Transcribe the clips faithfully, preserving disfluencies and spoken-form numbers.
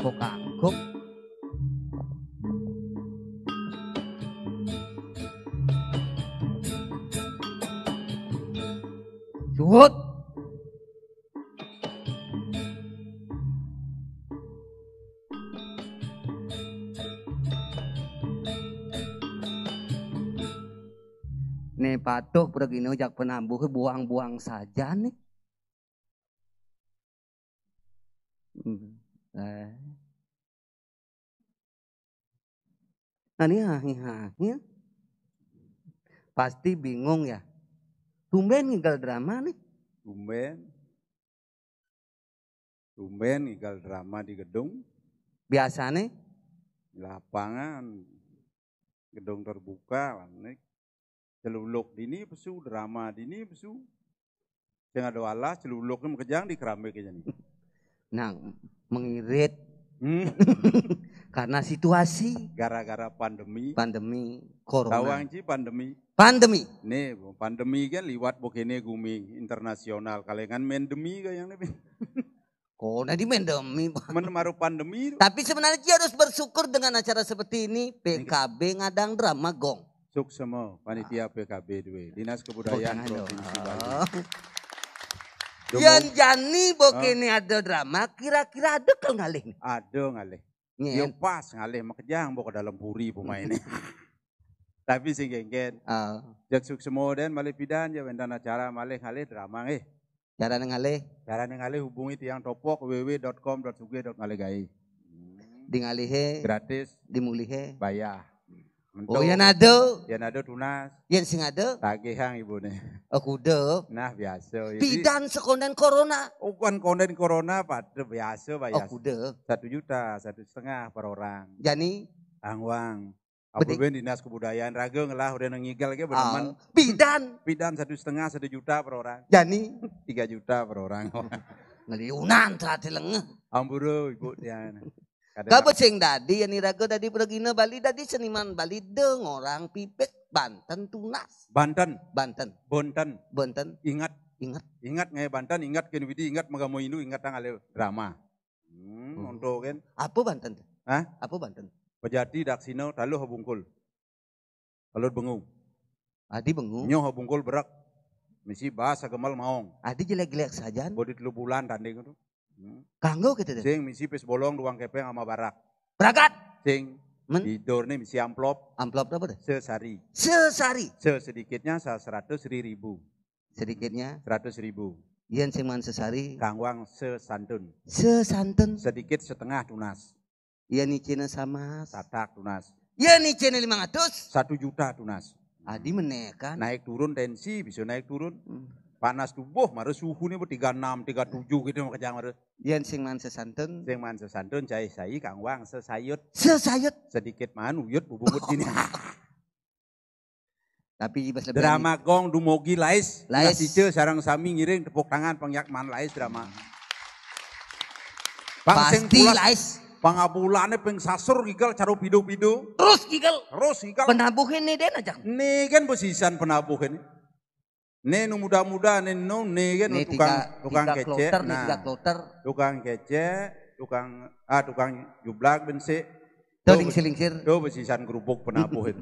Kok kangkung? Suhut. Nih patuh pergino jak penabuh buang-buang saja nih. Hmm. Eh. Nah, ini akhir-akhir pasti bingung ya. Tumben ngigal drama nih. Tumben. Tumben ngigal drama di gedung. Biasanya lapangan, gedung terbuka lah nih. Celuluk dini pesu, drama dini pesu. Sing ada alas, celuluknya makejang di keramik aja nih. Nah, mengirit. Hmm. Karena situasi. Gara-gara pandemi. Pandemi corona. Tawang ci pandemi. Pandemi. Nih, pandemi kan liwat bukene gumi internasional. Kalengan mendemi kayak ini. Kok nanti mendemi, Pak? Men maru pandemi. Tapi sebenarnya harus bersyukur dengan acara seperti ini. P K B ngadang drama gong. Suksema panitia P K B dua, Dinas Kebudayaan Provinsi Bali. Oh. Yan jani bokene ada drama, kira-kira ada kal ngalih nih? Ada ngalih. Yang pas ngalih makejang bok ke dalam puri pemainnya. Tapi sing genggen. Ah. Jak suksema dan malih pidan ya wentan acara malih ngalih drama nggih. Carane ngalih? Carane ngalih hubungi tiang topok w w w dot com dot sugih dot ngalih gae. Di ngalihe? Gratis. Di mulihe? Bayah. Oh, yan ada. Yan ada tunas. Yan sing ada? Tagihang ibune. Oh, kuda. Nah, biasa. Pidan sekonden corona. Oh, kan konden corona pada biasa bayar. Oh, kuda. Satu juta, satu setengah per orang. Jani? Angwang. Apa ben Dinas Kebudayaan raga ngelah udah ngigal ke beneman. Pidan. Pidan satu setengah, satu juta per orang. Jani? Tiga juta per orang. Ngeliunan terhati lengeh. Ampura ibu tiang. Kabut sing dadi, yani raga dadi pragina Bali, dadi seniman Bali, de ngorang pipit, Banten tunas. Banten. Banten. Bonten. Bonten. Ingat. Ingat. Ingat ngai Banten, ingat ken widi, ingat magamo Hindu, ingat tang ale drama. Hmm, untuk kan. Apa Banten? Hah? Apa Banten? Pejati, Daksina, Taluh, Bungkul. Alur Bengu. Adi Bengu. Nyoh Bungkul berak. Misi bahas agemal maong. Adi jelek-jelek sajan. Bodi telu bulan tanding itu. Hmm. Kanggo gitu deh. Sing misi pis bolong duang kepeng sama barak. Beragat. Sing. Men. Tidur nih misi amplop. Amplop apa deh? Sesari. Sesari. Sesedikitnya sa-, seratus ri-, ribu. Sedikitnya? Seratus ribu. Yen sing man sesari. Kangwang sesantun. Sesantun. Sedikit setengah tunas. Iya nicina sama. Satak tunas. Iya nicina lima ratus. Satu juta tunas. Adi menekan. Naik turun tensi bisa naik turun. Hmm. Panas tubuh maru suhu nih tiga enam, tiga tujuh gitu makejang maru. Yen sing man sesantun. Sing man sesantun cai sai kangwang sesayut. Sesayut. Sedikit man uyut bubungut gini. Tapi pas lebih drama gong dumogi lais. Lais. Ica sarang sami ngiring tepuk tangan pengyak man lais drama. Pasti lais. Pangabulane peng sasur gigal caro pido-pido. Terus gigal. Terus gigal. Penabuh ini deh aja. Nih kan besisan penabuh ini. Nih nu muda-muda nih nu nih kan tukang, tukang kecek. Nah, tiga kloter. Tukang kecek, tukang, ah, tukang jublak bensik. Tuh lingsir-lingsir. Tuh besisan kerupuk penabuh ini.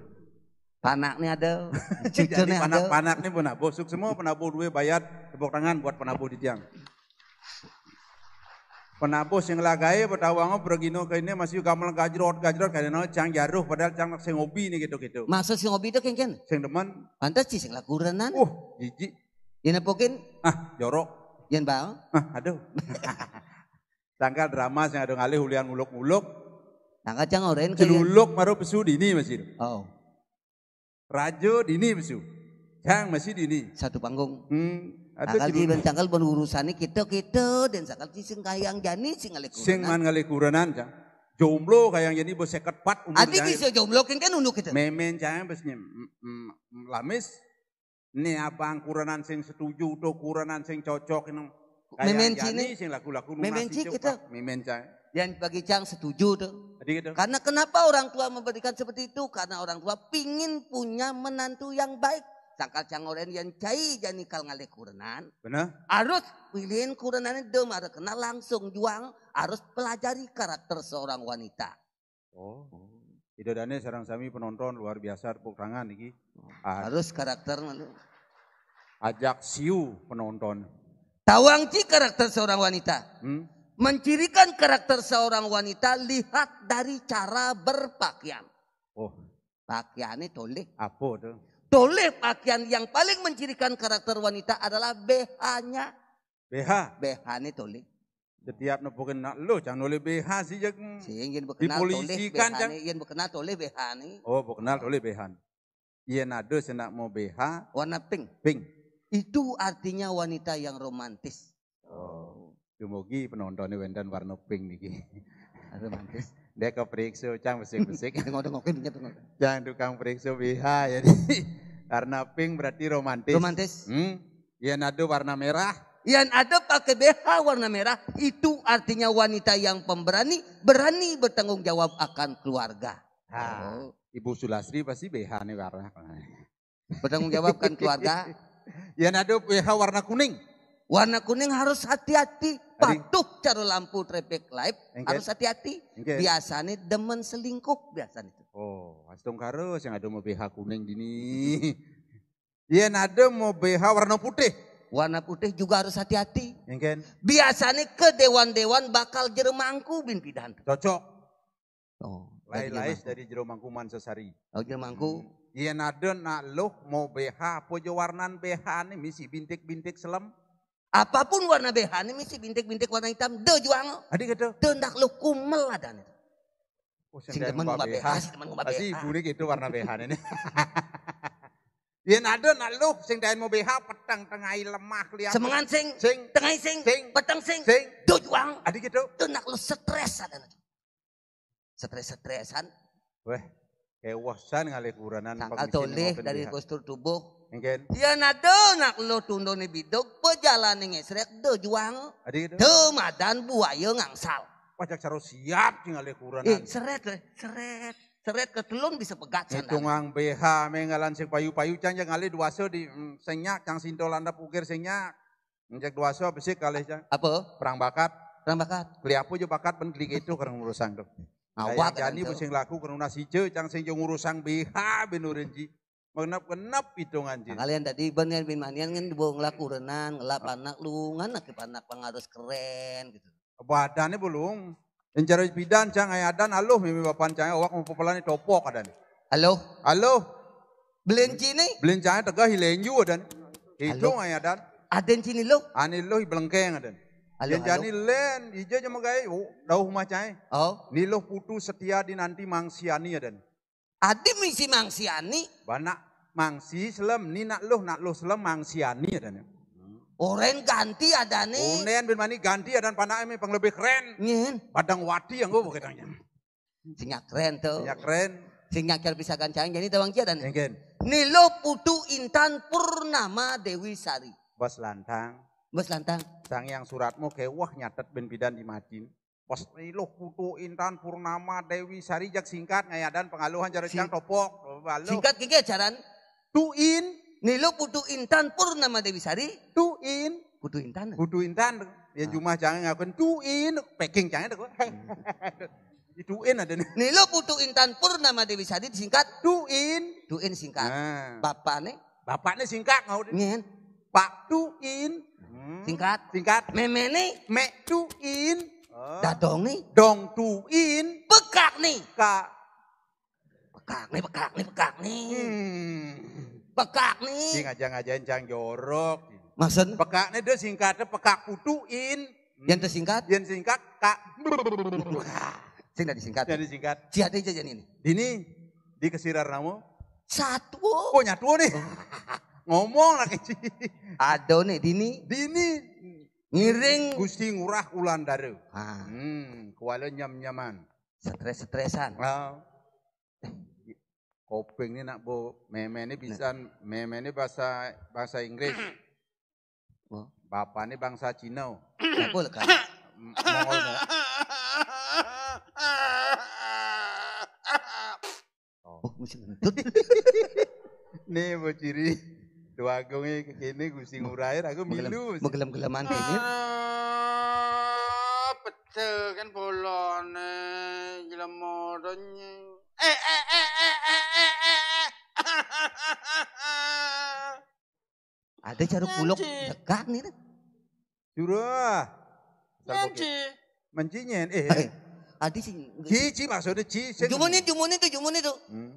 Panak nih ada, cucurnya ada. Panak-panak nih penabuh. Suksema penabuh duwe bayar tepuk tangan buat penabuh di tiang. Penabuh sing lagae petawang pergino ke ini masih gamal gajrot-gajrot kaya no cang jaruh padahal cang sing hobi nih gitu-gitu. Masa sing hobi itu kengken? Sing demen. Pantas sih sing lakurenan. Uh, jijik. Ini pokin? Ah, jorok. Yen bang? Ah, aduh. Tangkal drama sing ada ngalih ulian muluk-muluk. Tangkal cang oren. Celuluk maru pesu dini masih. Oh. Raja dini besu. Cang masih dini. Satu panggung. Hmm. Ada sangkal di ben cangkal ben urusane kita-kita dan sangkal ci sing kayang jani sing ngalih kurenan. Sing man ngalih kurenan, cang. Jomblo kayang jani bos seket pat umur. Adi bisa jomblo kan kan unduk kita. Memen cang bes nyem. Mm, mm, mm, lamis. Nih abang kurenan sing setuju tuh kurenan sing cocok ini. Memen cini. Sing laku-laku memen ci kita. Memen cang. Yang bagi cang setuju tuh. Jadi gitu. Karena kenapa orang tua memberikan seperti itu? Karena orang tua pingin punya menantu yang baik. Sangkal cang orén yén cai jani kal ngalih kurenan. Bener? Harus pilihin kurenan itu mara kenal langsung juang, harus pelajari karakter seorang wanita. Oh. Ida dané sareng sami penonton luar biasa tepuk tangan niki. Ah, harus karakter. Ajak siu penonton. Tawang ci karakter seorang wanita. Hmm? Mencirikan karakter seorang wanita lihat dari cara berpakaian. Oh. Pakaiannya tolih. Apa tuh? Tolih pakaian yang paling mencirikan karakter wanita adalah B H-nya. B H. B H-nya tolih. Setiap nepukin nak lu, jangan oleh B H sih, jak. Sing, yén bekenal tolih Dipolisikan, B H-nya, yén bekenal tolih B H-nya. Oh, bekenal tolih B H. Yén ada senak mau B H. Warna pink. Pink. Itu artinya wanita yang romantis. Oh. Dumugi penontonnya wénten warna pink niki. Romantis. Dia keperiksa, cang besik-besik. Ngono ngopi inget ngono. Cang tukang periksa B H, jadi warna pink berarti romantis. Romantis. Hmm. Yén ada warna merah. Yén ada pakai B H warna merah, itu artinya wanita yang pemberani, berani bertanggung jawab akan keluarga. Ha, oh. Ibu Sulastri pasti B H nih warna. Bertanggung jawab akan keluarga. Yén ada B H warna kuning. Warna kuning harus hati-hati. Adi. Patuh cara lampu traffic light. Engken. Harus hati-hati. Engken. Biasanya demen selingkuh biasanya itu. Oh, astungkara sing ada mau B H kuning dini. Yén ada mau B H warna putih. Warna putih juga harus hati-hati. Engken. Biasanya ke dewan-dewan bakal jero mangku bin pidan. Cocok. Oh, lais-lais dari jero mangku Mansesari. Oh, jero mangku. Hmm. Yén ada nak luh mau B H apa ja warnan B H-né misi bintik-bintik selem. Apapun warna B H-né misi bintik-bintik warna hitam, dé juang. Adi gitu. Dé nak luh kumel adané. Oh, sing demen ngumah B H, sing demen ngumah B H. Pasti ibuné gitu warna B H-né. Yén ada nak luh sing daén mau B H peteng tengai lemah lihat. Semengan sing, sing, tengai sing, sing, peteng sing, sing, dé juang. Adi gitu. Dé nak luh stres adané. Stres-stresan. Wéh, kewosan ngalih kurenan. Sangkal tolih dari postur tubuh. Engken. Yén ada nak luh tunduné bidug, pejalané ngésrék, dé juang. Adi gitu. Dé madan buaya ngangsal. Pajak saro siap sing ngalih kurenan. Eh, seret, eh, seret. Seret ketelun bisa pegat sandal. Hitungang B H ménggalan sing payu-payu cang ja ngalih duasa di, mm, sing nyak, cang sinto landep ukir sing nyak. Ngecek duasa besik kalih cang. Apa? Perang bakat. Perang bakat. Keli apa ja bakat ben keli gitu karena ngurusang tuh. Awak jani besing laku karena nasi je cang sing ja ngurusang B H bin urin ji. Mengenap-kenap hitungan ji. Nah, kalian tadi ben yén bin manian kan dibawa ngelaku renan, ngelap anak lu, ngan anak pang harus keren gitu. Badannya belum. Encara pidan cang ayadan aluh mimi bapan cang awak mau pepelani topok adan. Aluh. Aluh. Belinci nih. Belincangnya tegah hilenju adan. Itu ayadan. Aden cini lo. Ani lo belengkeng adan. Aluh, jani len, ija aja megai. Oh, dauh mah cai. Oh. Ni lo putu setia dinanti mangsiani adan. Adi misi mangsiani. Banak mangsi selem ni nak luh, nak luh selem mangsiani adané. Oren ganti adané. Onen bin mani ganti adan panak eme pang lebih keren. Nyen. Badang wati yang gue pakai tanya. Sing nyak keren tuh. Sing nyak keren. Sing nyak keren bisa gancang jadi tawang cia adané. Engken. Ni luh putu intan purnama Dewi Sari. Bos lantang. Bos lantang. Sang yang suratmu kewah nyatet bin pidan di macin. Pas ni luh putu intan purnama Dewi Sari jak singkat ngayadan pengaluhan cara cang topok. Singkat kiki acaran. Tuin. Ni luh putu intan purnama Dewi Sari. Tuin. Putu intan. Putu intan. Ya jumah cang ngakuin tuin. Packing cang itu. Ituin ada nih. Ni luh putu intan purnama Dewi Sari disingkat. Tuin. Tuin singkat. Nah. Bapak nih. Bapaknya singkat mau deh. Nyen. Pak Tuin. Hmm. Singkat. Singkat. Meme nih. Mek Tuin. Oh. Dadong nih. Dong Tuin. Pekak nih. Kak. Pekak nih, pekak nih, pekak nih. Hmm. Pekak nih. Sing aja ngajain cang jorok. Maksud? Pekak nih dia singkatnya pekak putuin. Yang tersingkat? Yang singkat kak. Sing dari singkat. Yang disingkat. Sihat aja jadi ini. Dini di kesirar namu. Satu. Oh, nyatu nih. Ngomong lagi. Ado nih Dini. Dini. Ngiring. Gusti Ngurah Ulandara. Ah. Hmm, kuala nyam-nyaman. Stres-stresan. Ah. Koping ini nak bu, meme ini bisa, meme ini bahasa bahasa Inggris. Oh. Bapak ini bangsa Cina. Apa lekan? M- Mongol, Mongol. Oh. Oh, mesti ngentut. Nih, Bu Ciri. Déwa Agung iki kéné Gusti Ngurah, aku milu. Menggelem-geleman kéné. Ah, pecel kan bolone, jelema donye. Eh, eh, eh, eh, eh, eh, eh, eh. Ada cara kuluk dekat nih. Jurah. Nyen, Ji. Menci nyen, eh. Adi sing. Ji, Ji maksudnya Ji. Sing. Jumuni, jumuni tuh, jumuni tuh. Hmm.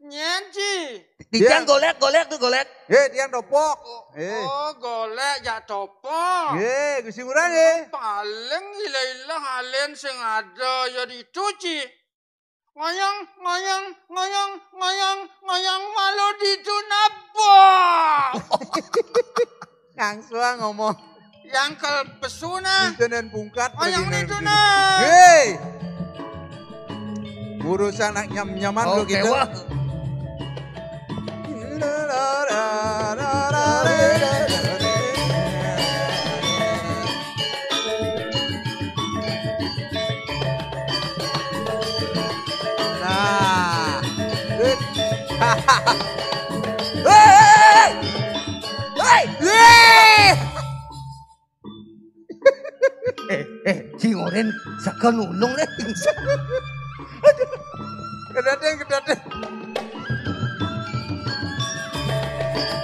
Nyen, Ji. Dijang golek, golek tuh, golek. Eh, tiang topok. Eh. Oh, golek jak topok. Eh, Gusti Ngurah, eh. Paling ilah-ilah alen sing ada ya dicuci. Ngoyong, ngoyong, ngoyong, ngoyong, ngoyong, malu ditu napa? Kang Suang ngomong. Yang kelpesuna. Itu dan pungkat. Ngoyong pergi itu nanti. Nah. Hei. Urusan nak nyam-nyaman lo gitu. Wah. Nah. Hei! Hei! Hei! Eh, eh, si Ngoren saka nulung deh. Aduh. Kedadeng, kedadeng.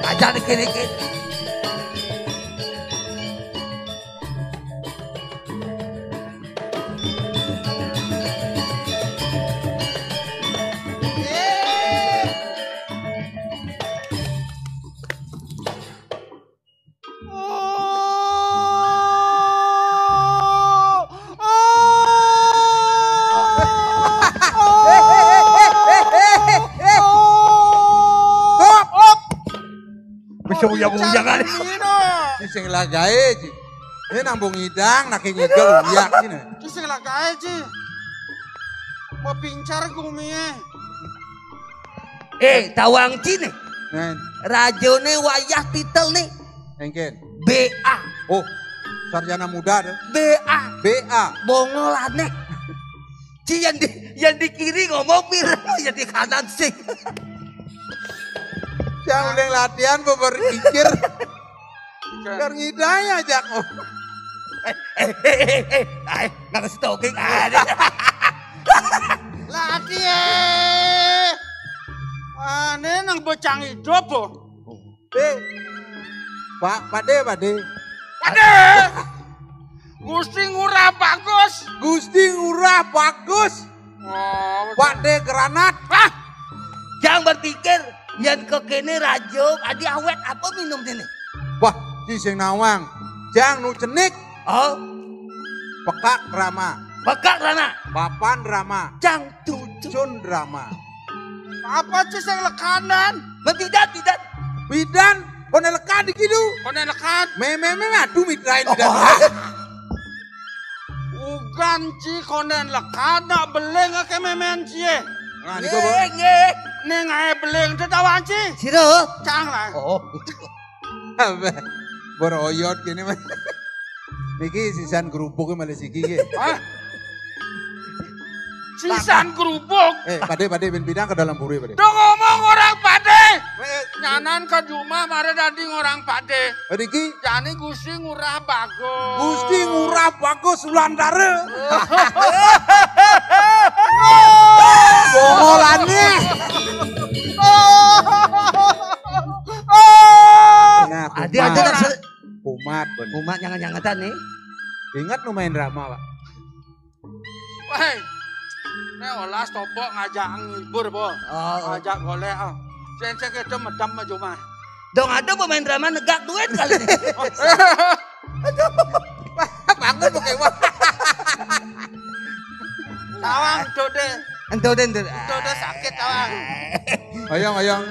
Aja dikit-dikit. Bisa uyang-uyang aja. Ini sing lagae, Ji. Ini nambung idang, nake ngigel, uyak, ini. Ini sing lagae, Ji. Mau pincar gumi, eh. Eh, tawang Ci nih. Nen. Rajone wayah titel nih. Engken. B A. Oh, sarjana muda deh. B A. B A. Bongolane. Ci yang di, yang di kiri ngomong pir, yang di kanan sing. Yang udah latihan beberikir. Kar ngidai aja kok. Eh, eh, eh, eh, eh, eh, nang stalking ada. Lah, ati, eh. Ane nang bocang hidup, oh. Eh, Pak, Pade, Pade. Pade! Gusti Ngurah Bagus. Gusti Ngurah Bagus. Oh, Pade Granat. Ah! Jang berpikir, yang kekene rajo, adi awet apa minum ini? Wah, si sing nawang. Jang nu cenik. Oh. Pekak Rama. Pekak Rama. Papan Rama. Jang tujuh. Cun Rama. Apa sih sing lekanan? Membidan, bidan. Bidan, kone lekan di kidu. Kone lekan. Meme, meme, aduh mitrain bidan. Oh. Ugan Ci konden lekan nak beling ke memen Ci. Nah, niku, Bu. Nggih, nggih. Ning ae beling te tawang Ci. Sira? Cang lah. Oh. Apa? Boroyot kene, Mas. Niki sisan kerupuk malah siki nggih. Hah? Sisan kerupuk. Eh, Pade, Pade, ben pindah ke dalam puri, Pade. Dong ngomong orang Pade. Wes. Nyanan ke rumah mare dadi orang Pade. Niki? Jani Gusti Ngurah Bagus. Gusti Ngurah Bagus Wulandare. Bongolane. Nah, adi, adi kumat. Tak se- Kumat, ben. Kumat nyanget-nyangetan nih. Ingat nu main drama, Pak. Wah. Nek olas topok ngajak ngibur, po. Oh, oh. Ngajak golek, oh. Sing, sing itu medam aja, mah. Dong ada pemain drama negak duit kali ini. Bangun pakai uang. Tawang, dode. Entuk deh, entuk. Entuk deh, sakit, tawang. Oyong, oyong.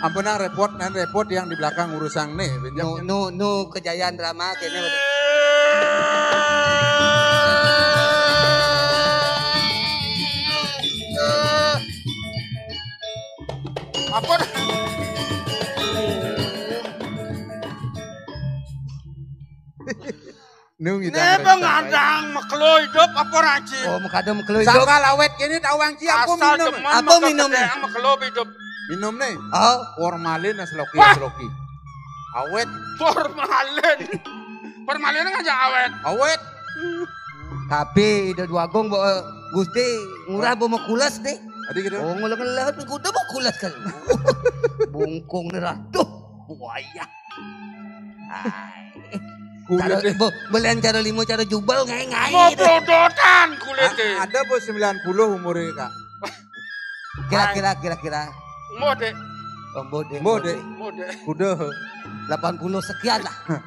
Ampun, nang repot, nang repot yang di belakang urusan nih. Nu, nu, nu kejayaan drama kene. Apa? Nung idang. Nek ngadang mekelo hidup apa ora, Ci? Oh, mekadang mekelo hidup. Sangkal awet kene tawang Ci, apa minum? Apa minum? Mekelo hidup. Minum nih. Oh. Formalin asloki. Wah. Asloki. Awet. Formalin. Formalin aja awet. Awet. Tapi Ida Dwagung, bo, Gusti Ngurah bo mau kulas nih. Tadi gitu. Oh, ngulah-ngulah kuda mau kulas kan. Bungkung nih, Ratu. Buaya. Ay. Kulit cara, deh. Bo, belian cara lima, cara jubel, ngai-ngai. Mau deh. Blodotan kulit deh. Ada bo sembilan puluh umurnya, Kak. Kira-kira, kira-kira. Mode. Oh, mode, mode. Mode. Kuda. Delapan puluh sekian lah.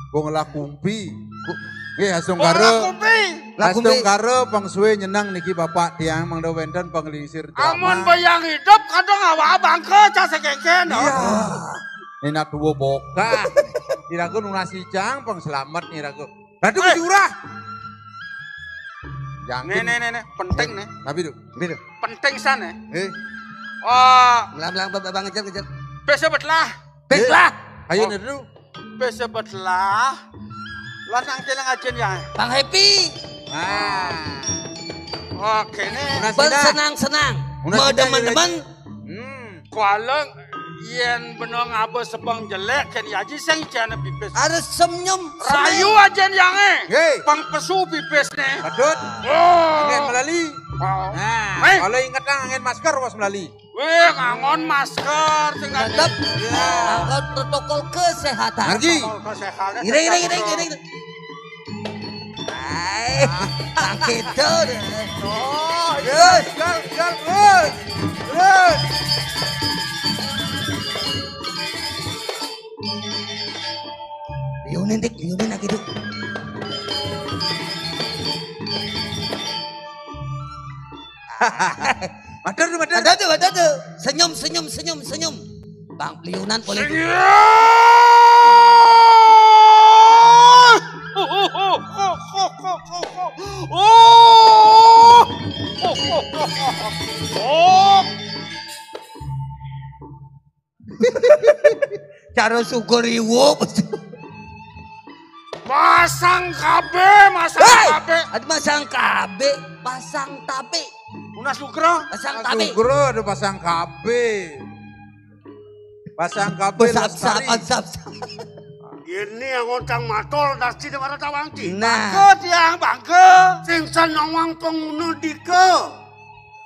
Wong lah kumpi. Nggih, Astungkara. Wong lah kumpi. Lah kumpi. Astungkara pang suwe nyeneng niki Bapak tiang mangda wenten panglingsir drama. Amun bayang hidup kadang awak bangke cah sekeken. Iya. Enak dua bokah. Iraku nunas icang pang selamat nih iraku. Ratu. Eh. Kejurah. Yang nih, nih, nih, nih, penting nih. Tapi tuh, tapi tuh. Penting san nih. Eh. Oh. Melang-melang, bang, ngejar, ngejar. Besok betlah. Betlah. Ayo nih dulu. Besok betlah. Lanang kelang ajen ya. Bang Happy. Ah. Oke nih. Bersenang-senang. Mau demen-demen. Hmm. Kuala yen bena ngaba sebeng jelek ken aji sing ijana pipis. Ada senyum. Rayu ajen yange. Hei. Pang pesu pipis ne. Badut. Oh. Angin melali. Oh. Nah, kalau inget nang angin masker was melali. Weh, ngangon masker sing tadi. Tetap. Iya. Angkat protokol kesehatan. Margi. Protokol kesehatan. Gini, gini, gini, gini. Ay, kita deh. Oh, iya, gal, gal, terus. Terus. Liunin dik, liunin lagi dik. Matur, matur. Ada tuh, ada tuh. Senyum, senyum, senyum, senyum. Bang, liunan boleh. Sing iya. Oh. Cara syukur iwup. Masang K B, masang Hei! K B. Ada masang K B, pasang tabe. Unas Nugroho. Pasang tabe. Nugroho ada pasang K B. Pasang K B. Besap-sap, lestari. Besap-sap. Ini yang ngontang matol dasi di mana tawang ti. Nah. Bangke tiang, bangke. Sing sanawang penguna dika.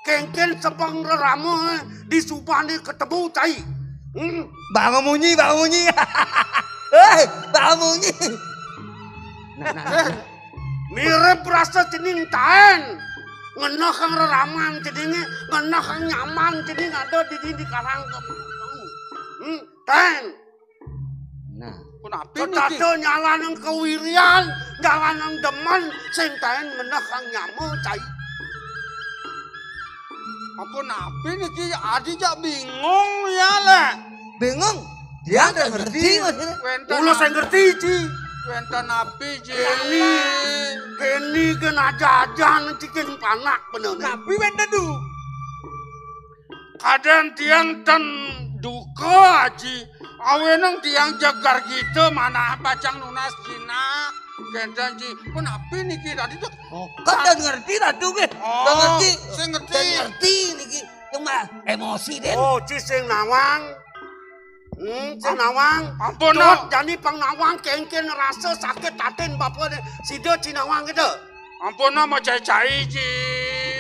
Kengken sepeng rerama, eh, di subane ketemu cai. Hmm. Bang munyi, bang munyi. Hei, bang munyi. Nah, nah, nah. Eh, mirip rasa cening taen. Ngenah kang reraman ceningé, ngenah kang nyaman cening ada di, di, di karang. Hmm, taen. Nah. Punapi niki? Ketada nyalanang kawirian, nyalanang demen, sing taen ngenah kang nyama, cai. Ampun, api niki adi jak bingung ya, Lek. Bingung? Dia ndak ngerti, maksudnya. Wénten. Kula sing ngerti, Ji. Wénten napi, Ji? Kéné, kéné kén aja-aja nang cikin panak bener. Napi wénten, Du? Kadén tiang ten duka, Aji. Awénang tiang jegar gita manah pacang nunas jinak. Kénten, Ji. Punapi niki tadi tuh? Oh, kan ndak ngerti, Ratu, nggih. Oh, ndak ngerti. Sing ngerti. Ndak ngerti niki. Cuma emosi, Den. Oh, Ji sing nawang. Hmm, sing nawang. Ampun, Dot, no. Jani pang nawang kéngkén rasa sakit atin bapa dé. Sida ci nawang gitu. Ampun, no, mau cai-cai, Ji.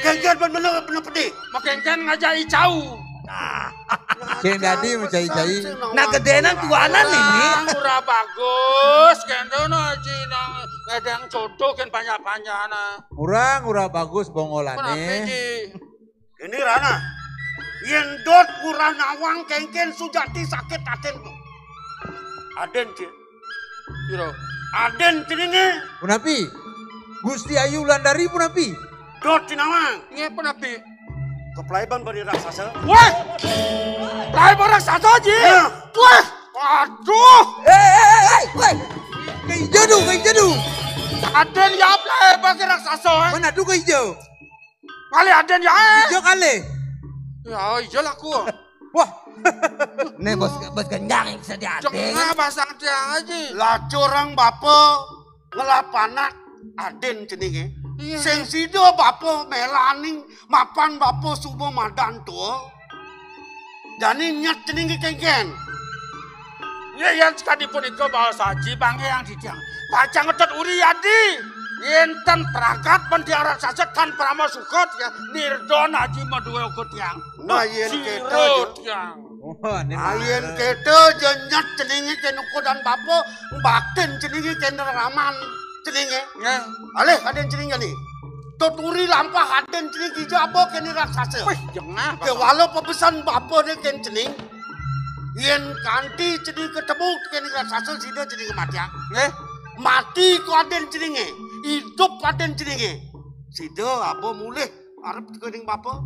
Kéngkén ben bener, bener pedih. Mau kéngkén ngajak icau. Nah. Sing dadi mau cai-cai. Nah, gedénan tuanan ini. Ora bagus, kénto no, Ji, nang ngedang jodoh kén panjang-panjang, nah. Ora, ora bagus bongolané. Punapi, Ji? Ini Rana, yén Dot ora nawang kéngkén sujati sakit atin. Adén, Cik. Piro? Adén jenengé. Punapi? Gusti Ayu Wulandari punapi? Dot ci nawang. Nggih, punapi? Keplaiban bani raksasa. Wah! Plaiban raksasa, Ji? Ya. Wah! Aduh! Eh, eh, eh, eh, woi. Kaija, Du, kaija, Du. Adén ya plaiban raksasa, eh. Mana Du kaija? Ngalih adén ya, eh. Ijo kalih. Ya, ijo laku. Wah. Né bos, bos gendang yang bisa diadén. Jangan bahasa adén aja. Lacurang bapa ngelah panak adén jenengé. Iya. Sing sida bapa mélaning mapan bapa suba madan tua. Jani nyat cening ki kengken. Ya, yan sekadi punika baos aji bangke yang titiang. Pacang ngetut uri yadi. Yén ten pragat pendiang raksasa tan parama suka tiang. Nirdon aji madue uga tiang. Nah, yén kéto, tiang. Wah, ini nah, yén kéto, jenyat ceninge kén ukudan bapa, baktin ceninge kén raman ceninge. Nggih. Alih aden cening jani. Tuturi lampah aden cening kija apa kén raksasa. Wih, jengah. Kéwala pebesan bapa ne kén cening. Yén kanti cening ketemu kén raksasa sida cening kematian. Nggih. Mati ku aden ceninge, idup aden ceninge. Sida aba mulih arep teka ning bapa.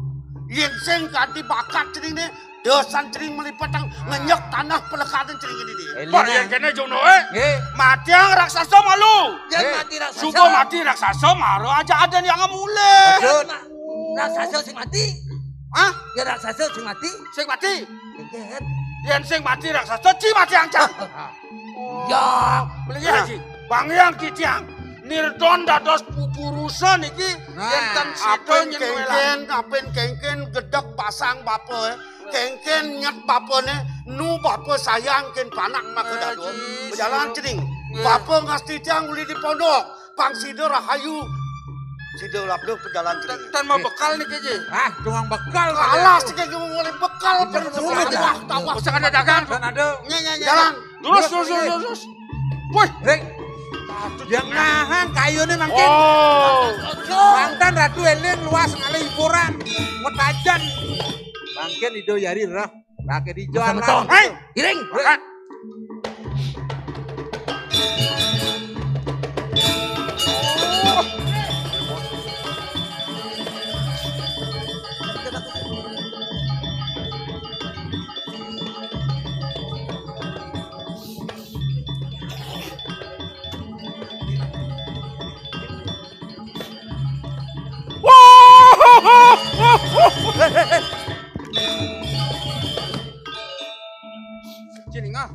Yén sing kanti bakat cening ne, dosan cening melipatang ngenyek tanah pelekadan cening ini. Pak, yén kéné jono, eh. Nggih. Matiang raksasa malu. Yén mati raksasa. Suba mati raksasa, mara aja aden yang mulih. Betul. Raksasa sing mati. Hah? Ya raksasa sing mati. Sing mati. Nggih. Yén sing mati raksasa, ci mati angcang. Ya. Melihat, ci. Bang yang titiang. Nirdon dados pupurusan iki. Nah, yén ten sida apin nyen kengken, apin kengken gedeg pasang bapa, eh. Kengken nyet bapane, nu bapa sayang kén panak maka dadua. Bejalan cening. Bapa ngastitiang uli di pondok. Pang sida rahayu. Sida labda pejalan cening. Tan mau bekal niki, Ji. Ah, cuma bekal. Alas, iki mau mulai bekal. Wah, tawah. Usah ada dagang. Jalan. Lurus, lurus, lurus, lurus. Wih. Hei. Yang nahan kayune mangkin. Oh. Mantan Ratu Eling luas ngalih hiburan. Metajan. Mangkin Ido Yari rah. Pakai di jalan. Hei. Iring. Hei. Jenenga.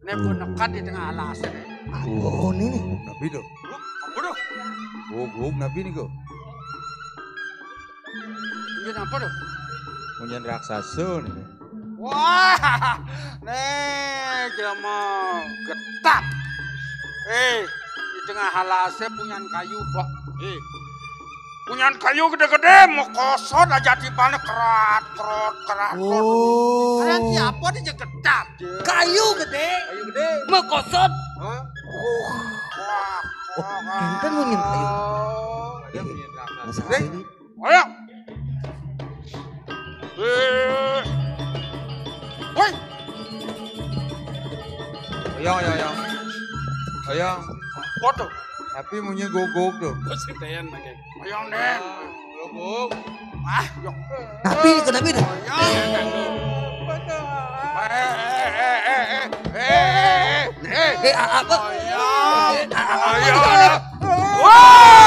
Nek pun nekat di tengah alas. Oh, ini nih. Nabi tuh. Apa tuh? Oh, gua nabi nih gua. Ini apa tuh? Punyan raksasa nih. Wah, nih, jama getap. Eh, di tengah alasnya punyan kayu, Pak. Eh, punyan kayu gede-gede, mekosot aja timbane kerat, kerot, kerat, kerot. Oh. Kalian siapa nih, jegetak? Kayu gede. Kayu gede. Mekosot. Hah? Wah, wah, wah. Enten punyan kayu. Ada punyan raksasa. Masalah ini. Ayo. Eh. Woi. Ayo, ayo, ayo. Ayo. Foto. Tapi munyi gogok tuh. Terus kita yang pakai. Ayo, Nen. Gogok. Ah, yo. Tapi kenapa itu? Ayo. Eh, eh, eh, eh, eh, eh, eh, eh, eh, eh. Eh, a-, apa? Ayo. Eh, a-, a-, ayo. Wah!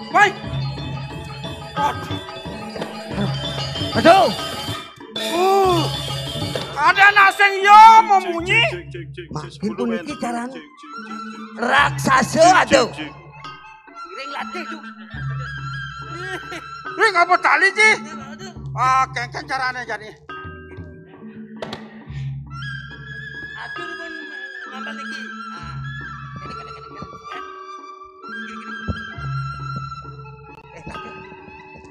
Baik. Aduh. Uh, ada naseng ya memunyi. Makin puniki carane. Raksasa, aduh. Ring latih tuh. Ring apa tali, Ci? Ah, kengkeng carane jani. Atur pun nambah niki. Ah. Kene, kene, kene, kene. Kene, kene. Eh,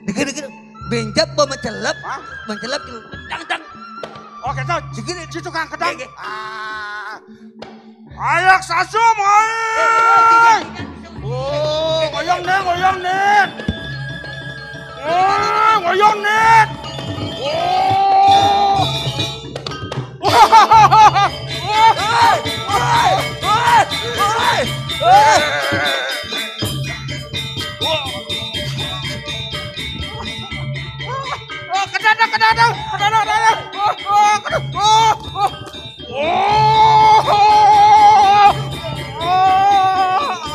dikit, dikit. Benjap ba mencelep. Hah? Mencelep gitu. Dang, dang. Oke, tuh. Dikit. Ci tukang kedang. Nggih, nggih. Ah. Ayak sasum, hai. Oh, ngoyong nih, ngoyong nih. Oh, ngoyong nih. Oh. Oh, kedadang, kedadang, kedadang, kedadang. Oh, oh, kedadang. Oh, oh. Oh. Oh.